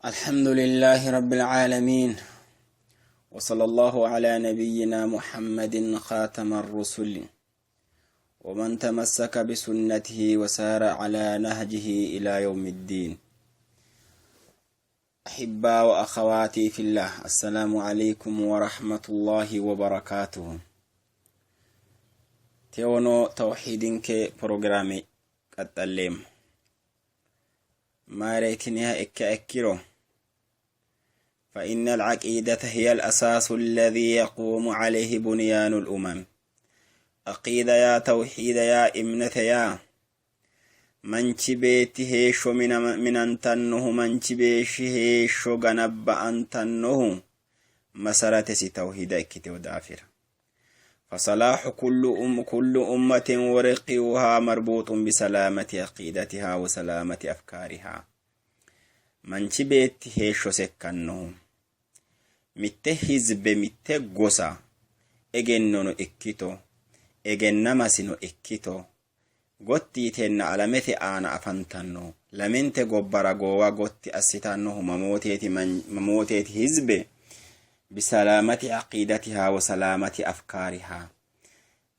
الحمد لله رب العالمين، وصلى الله على نبينا محمد خاتم الرسل ومن تمسك بسنته وسار على نهجه إلى يوم الدين. أحباء وأخواتي في الله، السلام عليكم ورحمة الله وبركاته. Tewono tawxiidinke pirogiraame qaxxalleemmo. Mayira yitiniha ikkiha ikkiro, فإن العقيدة هي الأساس الذي يقوم عليه بنيان الأمم. عقيدة yaa tawxiida yaa imnete yaa manchi beetti heeshsho minantannohu, manchi beeshshi heeshsho ganabba'antannohu masaratesi tawhiida ikkiteho daafira. فصلاح كل أمة ورقيها مربوط بسلامة عقيدتها وسلامة أفكارها. Manchi beetti heeshsho sekkannohu, mitte hizbe, mitte gosa egennono ikkito, egennamasino ikkito, gotti yitenna alamete aana afantanno, lamente gobbara goowa gotti assitannohu mamooteeti? Mamooteeti hizbe? Bisalaamati aqiidatiha wa salaamati afkaariha.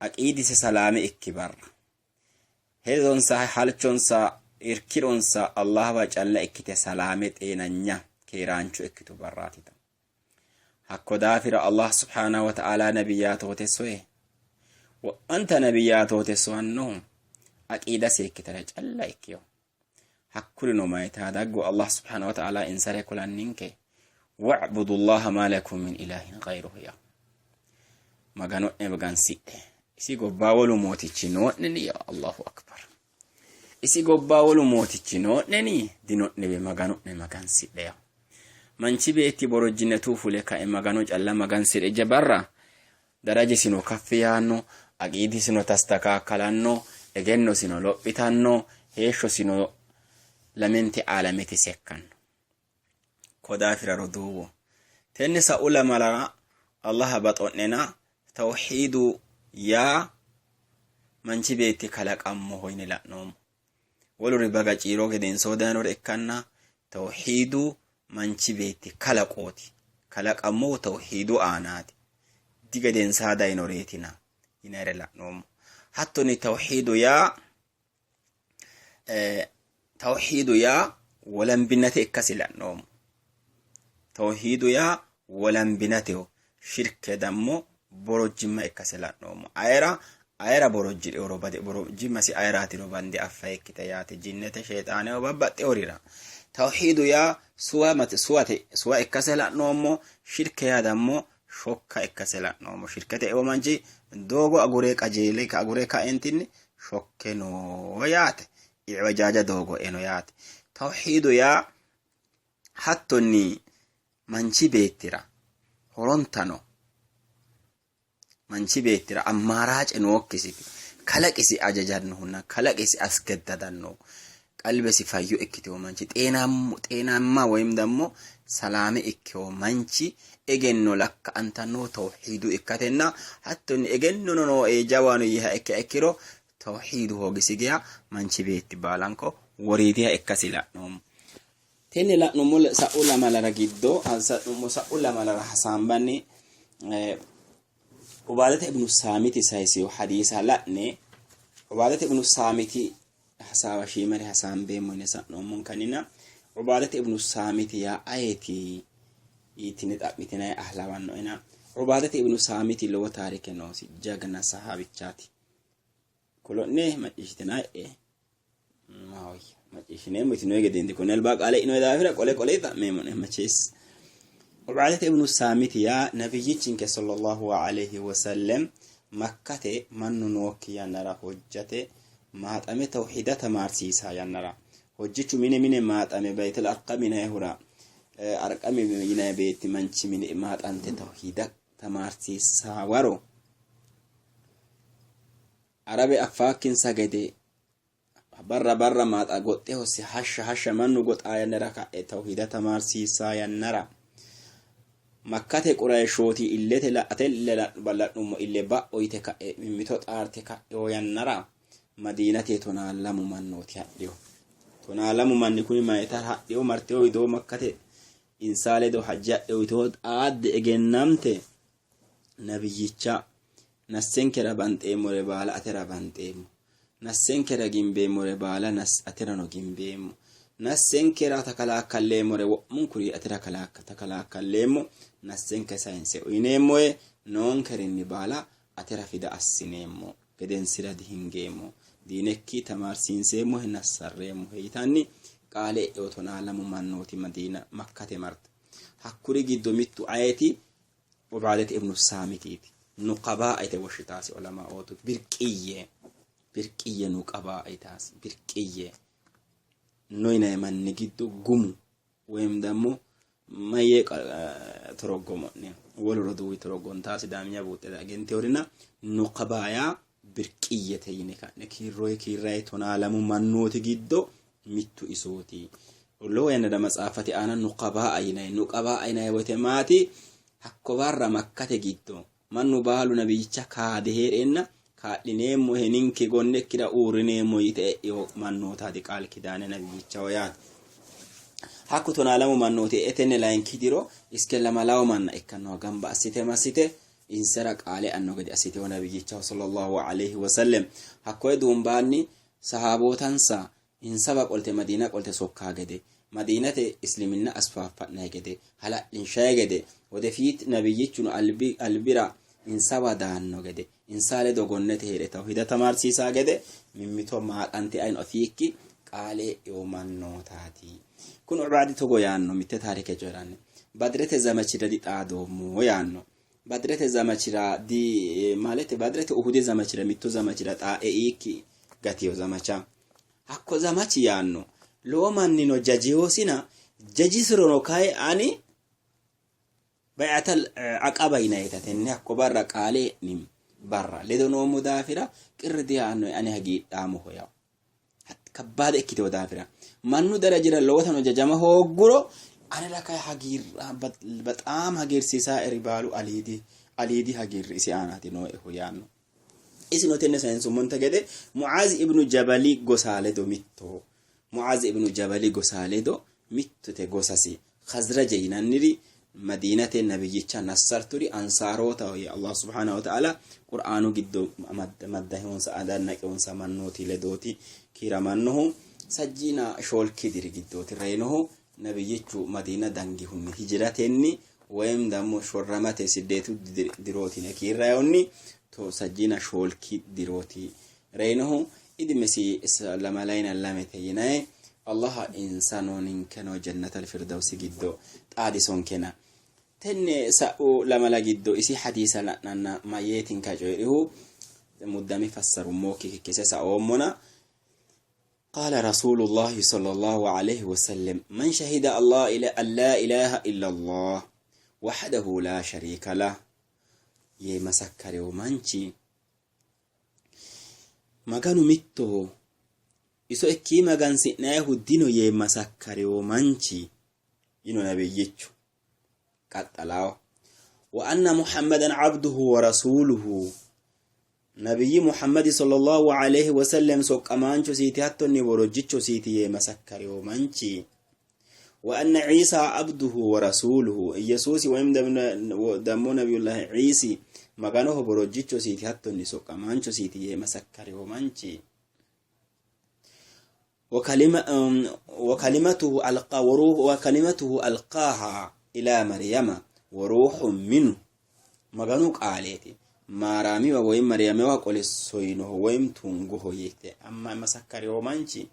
Aqiidise salaame ikki barra, hedonsa, halchonsa, irkironsa Allahwa calla ikkite salaame, xeenanya, keeraancho ikkitu barraatita. Hakko daafira Allah subhanahu wa ta'ala nabiyaatoote soye, wo'manta nabiyaatoote soyannohu aqiida seekkitara calla ikkiyo. Hakkurino mayitaa daggu? Allah subhanahu wa ta'ala insare kulanninke: wa'budu llaha ma lakum min ilahin ghayruhu ya Magano'ne magansidhe, isi gobbaa wolu mootichi noo'neni? Ya Allahu akbar! Isi gobbaa wolu mootichi noo'neni? Dino'newe, Magano'ne magansidhe ya. Manchi beetti borojjinetu fule kae Magano calla magansi're jabarra darajesino kaffi yaanno, aqiidisino tastakakkalanno, egennosino lophitanno, heeshshosino lamente alamete sekkanno. Ko daafira roduuwu, tenne sa'u lamalara Allaha baxo'nena tawhiidu yaa manchi beetti kalaqammoho yine la'noommo. Woluri baga ciiro gedensoo dayinore ikkanna, tawhiidu manchi beetti kalaqooti. Kalaqammohu tawhiidu aanaati. Digedensaa dayinoreetina yinayire la'noommo. Hattonni tawhiidu yaa wolambinate ikkasi la'noommo. Tawhiidu yaa wolambinateho, shirke dammo borojjimma ikkase la'noommo. Ayera ayera borojjidheworo bade, borojjimmasi ayeraatiro bande affa ikkite yaate, jinnete, sheexaaneho, babbaxxeworira. Tawhiidu yaa suwamate, suwate, suwa ikkase la'noommo. Shirke yaa dammo shokka ikkase la'noommo. Shirkete eo manchi doogo agure qajeele agure kaentinni shokke noo yaate, iwajaaja doogo eno yaate. Tawhiidu yaa hattonni manchi beettira horontano manchi beettira ammaaraace nookkisiti, kalaqisi ajajannohunna kalaqisi asgeddadannohu, qalbesi fayyo ikkitewo manchi, xeenaamma woyim dammo salaame ikkewo manchi egenno lakka antannohu tawhiidu ikkatenna, hattonni egennono nooe jawano yiiha ikkiha ikkiro tawhiidu hoogisi geya manchi beetti baalanko woriidiha ikkasi la'noommo. Tenne la'nummo sa'u lamalara giddo, sa'u lamalara hasaambanni Ubaadata ibnu Saamiti sayisiyo hadiisa la'ne, Ubaadata ibnu Saamiti hasaawa shiimare hasaambeemmo yine sa'noommonkanina, Ubaadata ibnu Saamiti yaa ayeti yitine xa'mitinayi ahlawannoena, Ubaadata ibnu Saamiti lowo taarike noosi jagna sahaabichaati. Kulo'ne macciishshitinaye? Maahoyye, macciishshineemmo yitinoyi gedeenti konni albaa qaale inoyi daafira qole qole xa'meemmo'ne machees. Ubaadata ibnu Saamiti yaa nabiyyichinke sallallahu alayhi wasallam Makkate mannu nookki yannara hojjate maaxame tawhiida tamaarsiisa yannara, hojjichu mine mine maaxame Baytil Arqami yinayihura, Arqami yinayi beetti manchi mine maaxante tawhiida tamaarsiissa waro, Arabe affaakkinsa gede barra barra maaxa goxxe hosse hashsha hashsha mannu goxaa yannara ka'e tawhiida tamaarsiissaa yannara, Makkate Qurayishooti illete ate la'nummo ille ba'o yite ka'e mimmito xaarte ka'ewo yannara, Madiinate 12 mannooti hadhino. 12 manni kuni mayitara hadhino? Martewo widoo Makkate Insa ledo hajje adhe uyitewo xaadde egennamte nabiyyicha nassenkera banxeemmore baala atera banxeemmo, nassenkera gimbeemmore baala aterano gimbeemmo, nassenkera takalaakalleemmore wo'munkuri atera takalaakalleemmo, nassenke sayinse uyineemmohe, noonkerinni baala atera fida assineemmo, gedensira dihingeemmo, diinekki tamaarsiinseemmohe, nassarreemmohe yitanni qaale e'ewo 12 mannooti Madiina Makkate marte. Hakkuri giddo mittu ayeti? Ubaadati ibnu Saamitiiti. Nuqabaa yite woshshitaasi ulamaootu birqiyye birqiyye nuqabaa yitaasi birqiyye no yinanni manni giddo gumu woyim dammo mayyee toroggomo'ne wolu roduuwi toroggontaa sidaaminya buuxxe agenteorina nuqabaa yaa birqiyyete yine ka'ne kiirroyi kiirrayi 12 mannooti giddo mittu isooti. Lowo yannara matsaafate aana nuqabaa yinanni. Nuqabaa yinanni woyte maati? Hakko barra Makkate giddo mannu baalu nabiyyicha kaade hee'reenna kaa'lineemmohe ninke gonnekkira uurrineemmo yite e'ino mannootaati qaal kidaane nabiyyichaho yaate. Hakku 12 mannooti e'e tenne layinki diro iske lamalawo manna ikkannoha gamba assite massite insara qaale e'anno gede assiteho nabiyyichaho sallallahu alayhi wasallam. Hakkoye duumbaanni sahaabootansa insawa qolte Madiina qolte sokkaa gede, Madiinate isliminna asfaaffa'nay gede, hala'linshay gede, wodefiit nabiyyichuno albi albira insawa daanno gede, insa ledo gonnete hee're tawhiida tamaarsiisaa gede mimmito maaxante ayino afiikki qaale e'ewo mannootaati. Kuni Ubaadi togo yaanno mitte taarike coyi'ranni, Badirete zamachira dixaadoommo yaanno. Badirete zamachira di maalete Badirete Uhudi zamachira mittu zamachira xaa eiikki gatiyo zamacha. Hakko zamachi yaanno lowo mannino jajihosina jajisirono kayi ani Bay'atal Aqaba yinayita tenne hakko barra qaale e'ni barra ledo noommo daafira qirri diyaannoe ani hagiidhaamoho yawo. Kabbaade ikkitewo daafira mannu darajira lowotano jajama hoogguro anera kayi hagiirra baxaam hagiirsiisaa baalu aliidi aliidi hagiirri isi aanaati nooehu yaanno. Isino tenne sayinsummonte gede Muaazi ibnu Jabali gosaa ledo mittoho. Muaazi ibnu Jabali gosaa ledo mittote gosasi Khazraje yinanniri Madiinate nabiyyicha nassarturi Ansaarotaho yee Allah subhaanahu wa ta'ala Qur'aanu giddo maddahewonsa adannaqewonsa mannooti ledooti kiiramannohu sajjiina shoolki diri giddooti reyinohu Nabiyyichu Madiina dangihunni hijiratenni woyim dammo shorramate siddeetu dirooti yine kiirrayihunni to sajjiina shoolki dirooti reyinohu idimesi lamalayina lamete yinayi Allaha insano ninkeno jannatal firdawsi giddo xaadisonkena. Tenne sa'u lamala giddo isi hadiisa la'nanna mayyeetinka coyi'rihu muddame fassarummokki kikkise saoommona قال رسول الله صلى الله عليه وسلم من شهد الله إلى أن لا إله إلا الله وحده لا شريك له yee masakkarewo manchi Maganu mittoho iso ikkii magansi'nayihu dino yee masakkarewo manchi yino nabiyyichu qaxxalaawo wa anna muhammadan abduhu wa rasuluhu Nabiyyi Muhammadi sallallahu alayhi wa sallam soqqamaanchosiiti hattonni borojjichosiiti yee masakkarino manchi wa anna Iisa abduhu wa rasuuluhu Iyesuusi woyim dammo nabiyullahi Iisi Maganoho borojjichosiiti hattonni soqqamaanchosiiti yee masakkarino manchi وكلمته ألقى وكلمته ألقاها إلى مريم وروح منه Maganu qaaleeti Maaraamiwa woy Maryamiwa qole soyinoho woy tungoho yite amma masakkarino manchi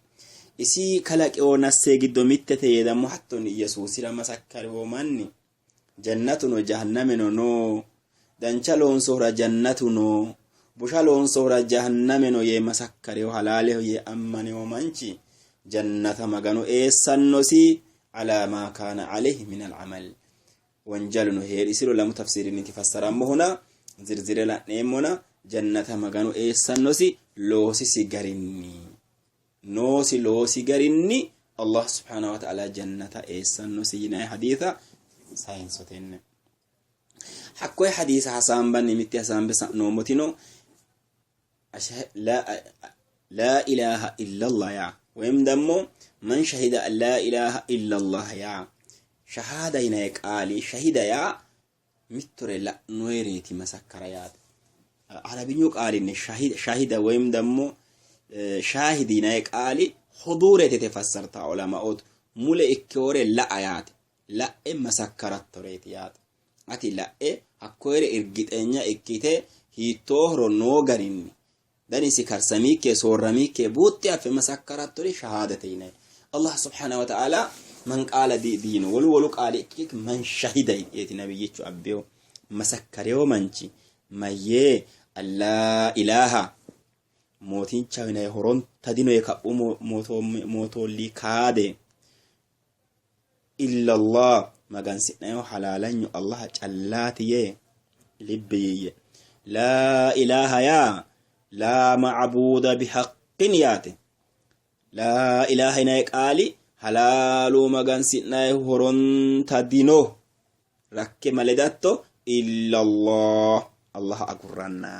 isi kalaqino nasse giddo mittete yee dammo hattonni Yesuusira masakkarino manni Jannatuno jahannameno no, dancha loonsohura jannatu no, busha loonsohura jahanname no yee masakkarino halaaleho yee ammanino manchi jannata Maganu eessannosi alaa maa kaana alayhi min al-amal. Wonjaluno hee'risiro lamu tafsirinniiti fassarammohuna zirzire la'neemmona jannata Maganu eessannosi loosisi garinni. Noosi loosi garinni Allah subhanahu wa ta'ala jannata eessannosi yinanni hadiisa sayinsotenni. Hakkoye hadiisa hasaambanni mitte hasaambe sa'noommotino laa ilaaha illallah yaa woyim dammo man shahida an laa ilaaha illallah yaa Shahaada yinanni qaali shahida yaa mittore la'noyireeti masakkara yaate. Arabinyu qaalinni shahida woyim dammo shaahidi yinanni qaali huduurete yite fassartaa ulamaootu. Mule ikkewore la'a yaate. La'e masakkarattoreeti yaate. Ati la'e hakkoyere irgixenya ikkite hiittoohoro noo garinni danisi karsamiikke soorramiikke buuxxe affe masakkarattori shahaadate yinanni. Allah subhanahu wa ta'ala man qaala diino wolu wolu qaali ikkik man shahida yeeti nabiyyichu abbeyo masakkareyo manchi mayyee allaa ilaaha mootincha yinanni horonta dino yee kaphu mootoolli kaade illallah magansi'nayihu halaalanyu Allaha callaati yee libbi yiiyye. Laa ilaaha yaa laa ma'buuda bihaqqin yaate. Laa ilaaha yinayi qaali halaalu magansi'nayihu horonta dino. Rakke maledatto illallah Allaha agurranna.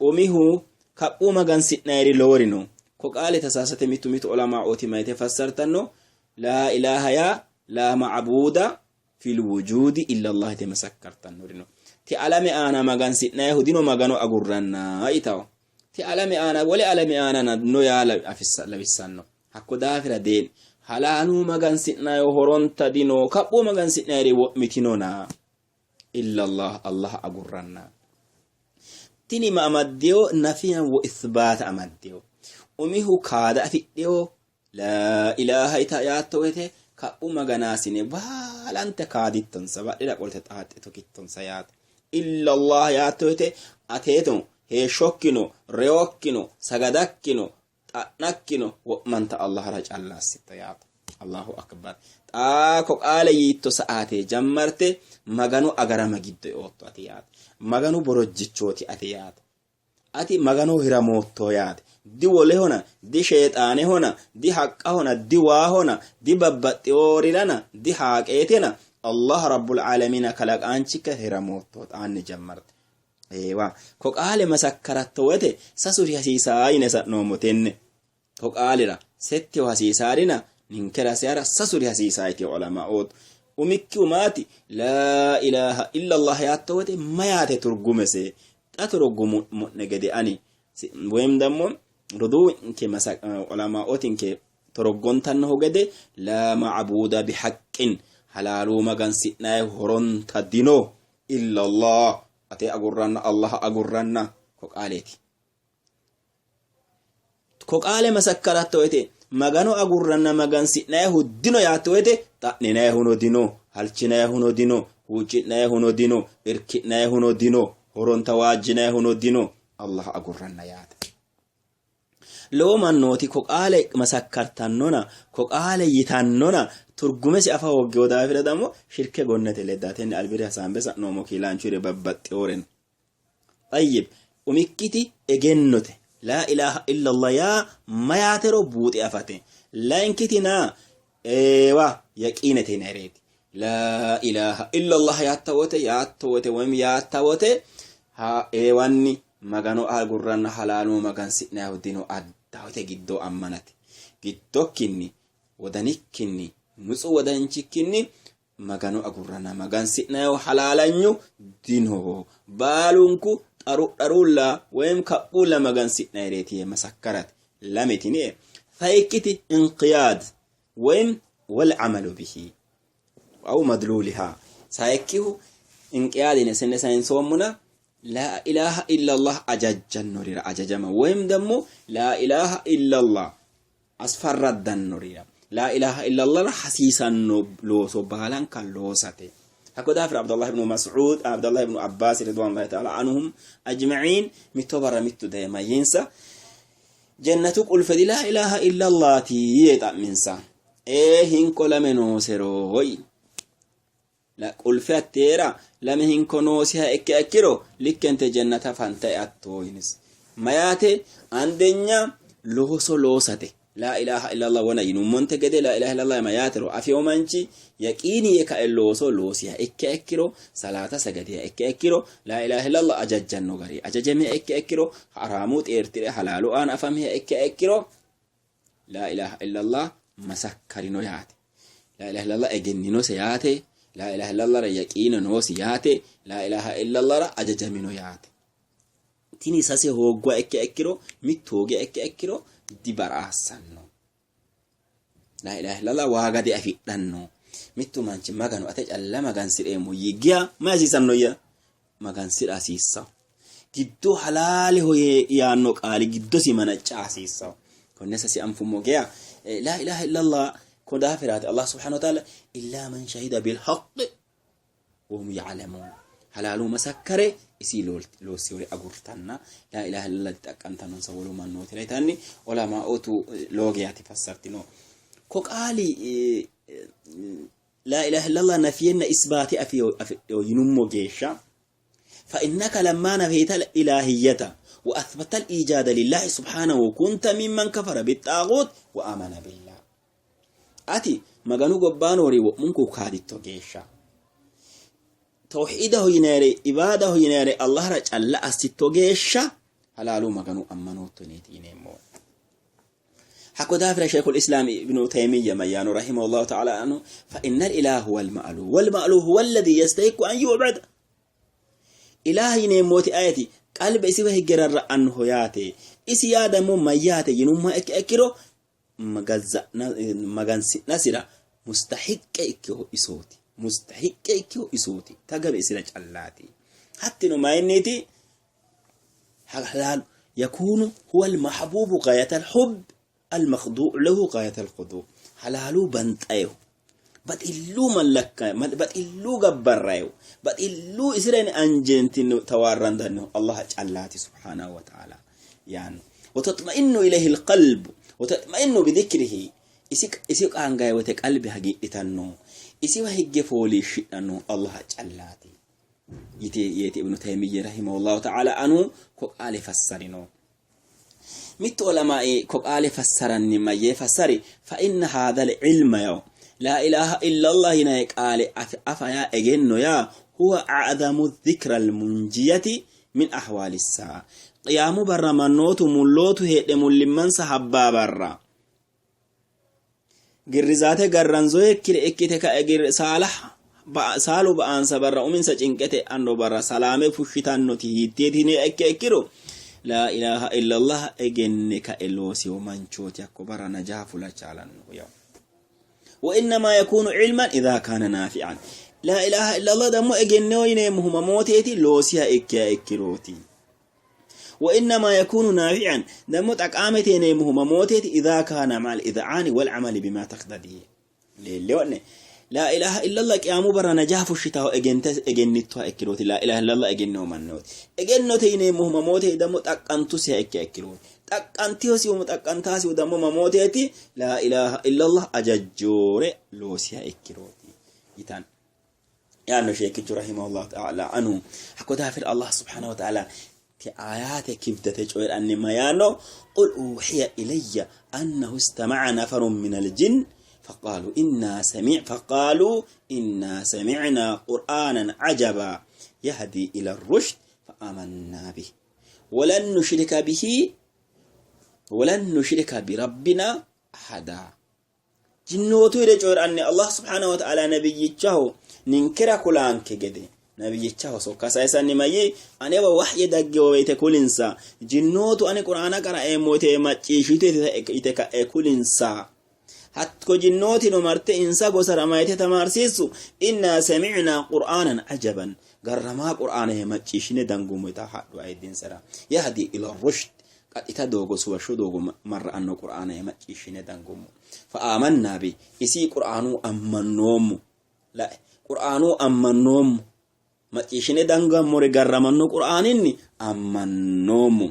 Umihu kaphu magansi'nayiri lowori no. Ko qaale tasaasate mitu mitu ulamaooti mayite fassartanno laa ilaaha yaa laa ma'buuda fil wujuudi illa Allah yite masakkartannori no. Ti alame aana magansi'nayihu dino Magano agurranna yitawo. Ti alame aana wole alame aana no yaa lawissanno. Hakko daafira dee'ni halaalu magansi'nayihu horonta dino kaphu magansi'nayiri wo'mitinona. Illa Allah Allah agurranna. Tini ma amaddeyo nafiyan wo isbaata amaddeyo. Umihu kaada afidheyo laa ilaaha ita yaatto woyte kaphu maganaasine baalante kaadittonsa badhera qolte xaaxxe tukittonsa yaate. Illa Allah yaatto woyte ateeto heeshshokkino reyokkino sagadakkino xa'nakkino wo'manta Allahra calla assitto yaate. Allahu akbar. Xaa ko qaale yiitto sa'aate jammarte Maganu agarama giddo eootto ati yaate. Maganu borojjichooti ati yaate. Ati Maganoho hiramootto yaate. Di wolehona, di sheexaanehona, di haqqahona, di waahona, di babbaxxeworirana, di haaqeetena Allah Rabbul Aalamiina kalaqaanchikka hiramootto xaanni jammarte. Eewa, ko qaale masakkaratto wote sasuri hasiisaa yine sa'noommo tenne. Ko qaalira setteho hasiisaarina ninkera seyara sasuri hasiisaa yite ulamaootu. Umikkihu maati? Laa ilaaha illallah yaatto wote mayaate turgumese? Xa turgumu'ne gede ani woyim dammo roduuwinke ulamaootinke toroggontannohu gede laa ma'buuda bihaqqin halaalu magansi'nayihu horonta dino illallah ate agurranna Allah agurranna ko qaaleeti. Ko qaale masakkaratto woyte Magano agurranna magansi'nayihu dino yaatto woyte xa'ninayihuno dino, halchinayihuno dino, huucci'nayihuno dino, irki'nayihuno dino, horonta waajjinayihuno dino Allah agurranna yaate. Lowo mannooti ko qaale masakkartannona ko qaale yitannona turgumesi afa hooggewo daafira damo shirke gonnete leddatenni albiri hasaambe sa'noommo kiilaanchu babbaxxeworeno. Tayyib umikkiti egennote laa ilaaha illallah yaa mayaatero buuxe afate. Layinkiti naa eewa yaqiinete yinayireeti. Laa ilaaha illallah yaatta wote yaatto wote woyim yaatta wote ha eewanni Magano agurranna halaalu magansi'nayihu dino addahote giddo ammanate. Giddokkinni wodanikkinni nutsu wodanchikkinni Magano agurranna magansi'nayihu halaalanyu dino. Baalunku xaru xarulla woyim kaphulla magansi'nayireeti yee masakkarate. Lame tini sayikkiti inqiyaad woyim wal amalu bihi aw madluuliha. Sayikkihu inqiyaad yine senne sayinsoommona laa ilaaha illallah ajajjannorira ajajama woyim dammo laa ilaaha illallah asfarraddannorira laa ilaaha illallah hasiisanno looso baalanka loosate. Hakko daafira Abdullah ibn Mas'ud, Abdullah ibn Abbas ridwanullahi ta'ala anhum ajma'in mitto barra mittu daye mayyiinsa jannatu qulfe di laa ilaaha illallaati yee xa'minsa. Ee hinko lame noosero yii. La qulfe atteera lame hinko noosiha ikkiha ikkiro likkente jannata fante eatto yinisi. Mayaate andenya looso loosate laa ilaaha illallah wona yinummonte gede laa ilaaha illallah mayaatero afino manchi yaqiini yee kae looso loosiha ikkiha ikkiro salaata sagadiha ikkiha ikkiro laa ilaaha illallah ajajjanno gari ajajamiha ikkiha ikkiro haraamu xeertire halaalu aana afamiha ikkiha ikkiro laa ilaaha illallah masakkarino yaate. Laa ilaaha illallah egenninose yaate. Laa ilaaha illallahra yaqiina noosi yaate. Laa ilaaha illallahra ajajamino yaate. Tini sase hoogguha ikkiha ikkiro, mittu hoogiha ikkiha ikkiro dibaraassanno. Laa ilaaha illallah waaga diafidhanno. Mittu manchi Maganu ate calla magansi'reemmo yii geya mayi hasiisannoyya? Magansi'ra hasiissanno. Giddo halaaleho yee yaanno qaali giddosi manacca hasiissanno. Konne sase anfummo geya laa ilaaha illallah ko daafiraati Allah subhanahu wa ta'ala illaa man shahida bil haqqi wahum ya'lamuun halaalu masakkare isi loossewore agurtanna laa ilaaha illallah dixaqqantannonsa wolu mannootira yitanni olamaotu lowo geyaati fassartino. Ko qaali laa ilaaha illallah nafiyenna isbaate afidhino yinummo geeshsha فإنك لما نفيت الإلهية وأثبت الإيجاد لله سبحانه كنت ممن كفر بالطاغوت وآمن بالله. Ati Maganu gobbaa noori wo'munku kaaditto geeshsha tawhiidaho yinayre ibaadaho yinayre Allahra calla assitto geeshsha halaalu Maganu ammanootto yineeti yineemmo. Hakko daafira Sheikhul Islam Ibnu Taymiyya mayyaano rahimahullahu ta'ala anhu fa innal ilaha huwa al-ma'luh wal ma'luh huwa alladhi yastahiqqu an yu'bad. Ilaah yineemmoti ayeti? Qalbe isiwa higge rarra'annoho yaate. Isi yaa dammo mayyaate yinummoha ikkiha ikkiro magansi'nasira mustahiqqe ikkiho isooti. Mustahiqqe ikkiho isooti. Tagabe isira callaati. Hattino mayinniiti? Halaalu yakuunu huwa al-mahbuubu gaayata al-hubb al-makhduu'u lahu gaayata al-khuduu'. Halaalu banxayeho. Baxillu mallakka baxillu gabbarrayeho. Baxillu isira anjeentino tawaarrandannihu Allah callaati subhaanahu wa ta'ala yaanno. Wa tatma'innu ilayhi al-qalbu wa tatma'innu bi dhikrihi. Isi isi qaangaye wote qalbi hagiidhitanno. Isiwa higge fooliishshidhanno Allah callaati. Yite yeeti Ibnu Taymiyya rahimahullahu ta'ala anu ko qaale fassarino. Mittu olamai ko qaale fassaranni mayyee fassari fa inna haadhal ilma yaw laa ilaaha illallah yinayi qaale afa yaa egenno yaa huwa a'zamu dhikra almunjiyati min ahwaali saa qiyaamu barra mannootu mullootu heedhe mullimmansa habbaa barra Girrisaate garranzoyekkire ikkite ka'e saala saalu ba'ansa barra uminsa cinqete e'anno barra salaame fushshitannoti hiitteeti yiniha ikkiha ikkiro laa ilaaha illallah egenne kae loosiyo manchooti hakko barra najaa fula chaalannohu yaw. Wa innamaa yakuunu ilman idhaa kaana naafi'an. Laa ilaaha illallah dammo egenneho yineemmohu mamooteeti loosiha ikkiha ikkirooti. Wa innamaa yakuunu naafi'an dammo xaqaamete yineemmohu mamooteeti idhaa kaana ma'al id'aani wal amali bimaa taqtadii. Leellewo'ne laa ilaaha illallah qiyaamu barra najaa fushshitaho egente egennittoha ikkirooti laa ilaaha illallah egenneho mannooti. Egennote yineemmohu mamooteeti dammo xaqqantusiha ikkiha ikkirooti. Xaqqantihosihu xaqqantaasihu dammo mamooteeti laa ilaaha illallah ajajjoore loosiha ikkirooti yitanno. Yaanno sheekkichu rahimahullahu ta'ala anhu. Hakko daafira Allah subhanahu wa ta'ala ti ayaate kibdate coyi'ranni ma yaanno qul uhiya ilayya annahu istama'a nafarun min al-jinn فقالوا إنا سمع فقالوا إنا سمعنا قرآنا عجبا يهدي إلى الرشد فآمنا به ولن نشرك به ولن نشرك بربنا أحدا Jinnootu hede coyi'ranni Allah subhaanahu wa ta'ala nabiyyichaho ninkera kulaanke gede nabiyyichaho sokka sayisanni mayyii anewa wahye dagge woyte kulinsa jinnootu ani qur'aana qara'eemmo yite macciishshitu yite ka'e kulinsa hakko jinnootino marte insa gosara mayite tamaarsiissu inna sami'na qur'aanan ajaban garramaa qur'aana macciishshine dangummo yita hadhu ayiddinsara yahdi ila rushd Qaxxita doogo suwashsho doogo marra'anno Qur'aana macciishshine dangummo. Fa aamanna bi isii Qur'aanuu ammannoommo. Lae Qur'aanuu ammannoommo. Macciishshine dangammore garramanno Qur'aaninni ammannoommo.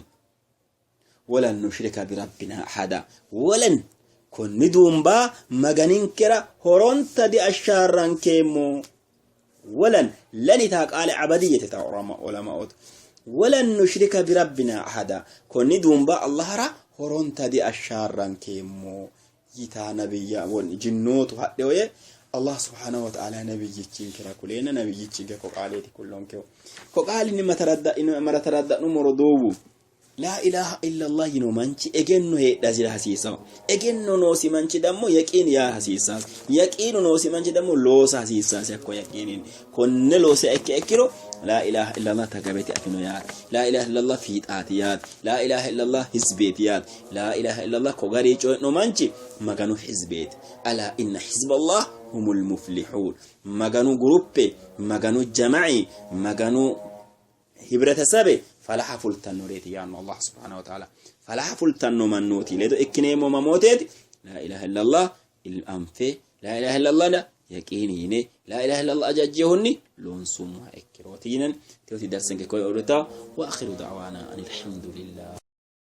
Walan nushrika bi rabbina ahada. Walan konni duumbaa Maganinkera horonta diashaarrankeemmo. Walan lani taa qaale abadiyyete taa ulamaoota. Walan nushrika birabbina ahada konni duumba Allahara horonta diashaarrankeemmo yitaa nabiyya jinnootu hadhe woye Allah subhanahu wa ta'ala nabiyyichinkera kuleena nabiyyichinke ko qaaleeti kullonkehu. Ko qaalinni mara taradda'nummoro doowu. Laa ilaaha illallah yino manchi egenno heedhasira hasiissanno. Egenno noosi manchi dammo yaqiin yaa hasiissanno. Yaqiinu noosi manchi dammo loosa hasiissasi hakko yaqiinin. Konne loosiha ikke ikkiro laa ilaaha illallah tagabete afino yaate. Laa ilaaha illallah fiixaati yaate. Laa ilaaha illallah hizbeeti yaate. Laa ilaaha illallah ko gari coyi'no manchi Maganu hizbeeti. Alaa inna hizballah humul muflihun. Maganu guruppe, Maganu jama'i, Maganu Hibretesabe falaha fultannoreeti yaanno Allah subhanahu wa ta'ala. Falaha fultanno mannooti ledo ikkineemmo mamooteeti? Laa ilaha illallah anfe laa ilaha illallah la yaqiini yine laa ilaha illallah ajajjehunni loonsummoha ikkirooti yinen teoti darsenke koye uurrita wa akhiru da'waana anilhamdulillah.